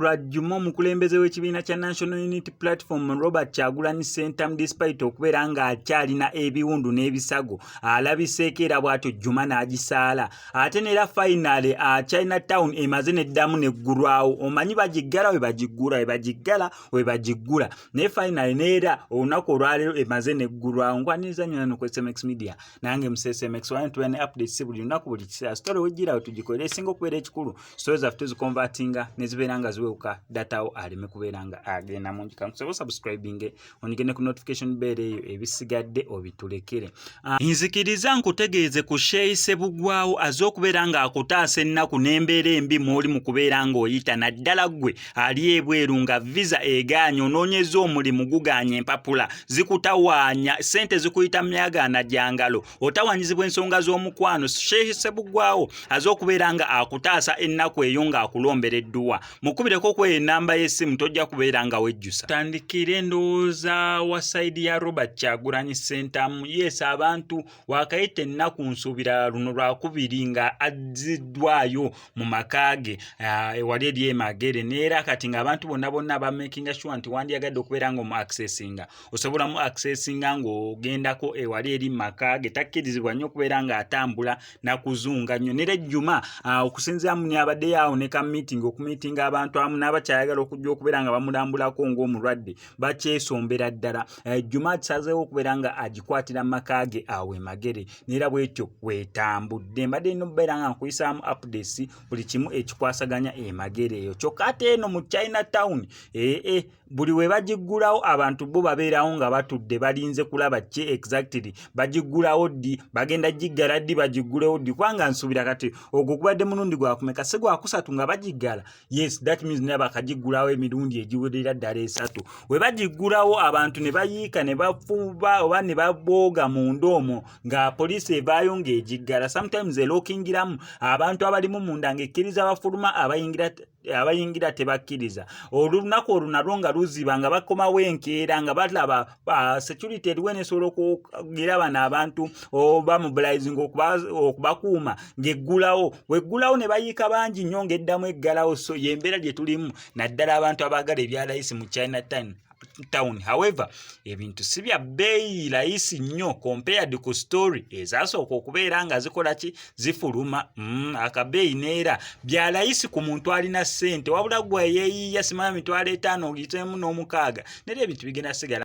Olunaku lwa jjuma, omukulembeze w'ekibiina kya National Unity Platform, Robert Kyagulanyi Ssentamu, despite okubeera ng'akyalina ebiwundu n'ebisago, alabiseeko era bw'atyo jjuma n'agisaala. Ate neera finally China Town emaze neddamu neggulwawo. Omanyi bagiggala, we bagiggula, we bagiggala, we bagiggula, naye finally neera olunaku olwaleero emaze neggulwawo. Nkwaniriza nnyo nano ku SMX Media, nange mu SMX wano tubeera ne updates buli lunaku, buli kiseera. Story wejjira we tugikolera. Esinga okubeera ekikulu, story zaffe tuziconvertinga ne zibeera nga ziwewuka, data wo aleme kubeera nga agenda mungi. Kankusaba subscribing, onyige ku notification bell eyo, ebisigadde obitulekere. Nzikiriza nkutegeeze ku Sheikh Sebugwawo aze okubeera ng'akutaasa ennaku n'embeera embi mw'oli mu kubeera ng'oyita, naddala ggwe ali ebweru nga visa egaanye, onoonyeza omulimu gugaanye, empapula zikutawaanya, ssente zikuyita myagaana gyangalo, otawaanyizibwa ensonga z'omukwano. Sheikh Sebugwawo aze okubeera nga akutaasa ennaku eyo ng'akulombera edduwa. Mukubireko ku enamba y'essimu, tojja kubeera nga wejjusa. Tandikire endowooza wa side ya Robert Kyagulanyi Ssentamu. Yes, abantu wakayita ennaku, nsuubira luno lwakubiri nga azziddwayo mu maka ge ewali eri emagere. Neera kati ng'abantu bonna bonna bamakinga sure nti wandyagadde okubeera nga omu accessinga, osobola mu accessinga ng'ogendako ewali eri maka ge. Takkirizibwa nnyo okubeera ng'atambula nakuzunga nnyo. Nera ejjuma, okusinziira mu abaddeyo awo ne ka meeting, okumeetinga abantu abamu n'abakyayagala okujja okubeera nga bamulambulako ng'omulwadde, bakyesombera ddala. Ejjuma akisazeewo okubeera nga agikwatira mu maka ge awo emagere. Neera bwetyo weetambudde. Mbadde nina okubeera nga nkuyisaamu updates, buli kimu ekikwasaganya emagere eyo. Kyokka ate eno mu China Town, ee, buli we bagiggulawo abantu bo babeerawo nga batudde balinze kulaba ki exactly bagiggulawo ddi, bagenda giggala ddi, bagiggulewo ddi, kubanga nsuubira kati ogwo gubadde mulundi gwakumeka? Si gwakusatu nga bagiggala? Yes, that means naye bakagiggulawo emirundi egiwerera ddala esatu. We bagiggulawo abantu ne bayiika ne bafuba oba ne babooga munda omwo, nga poliisi evaayo ng'egiggala. Sometimes elockingiramu abantu abalimu munda ng'ekkiriza bafuluma, abayingira tebakkiriza. Olunaku olwo nalwo nga luziba, nga bakomawo enkeera nga balaba security eriwo nesobola okugira bano abantu oba mobilizing okubakuuma ng'eggulawo. Weggulawo ne bayiika bangi nnyo, ng'eddamu eggalawo. So yembeera gye tulimu, naddala abantu abaagala ebya layisi mu China Town. However, ebintu si bya bbeeyi layisi nnyo compared ku story ezasooka okubeera nga zikola ki, zifuluma. Akabeeyi neera bya layisi ku muntu alina ssente, wabula gwe yeeyiiya simanya 500,000 ogiteemu n'omukaaga, neera ebintu bigenda sigala.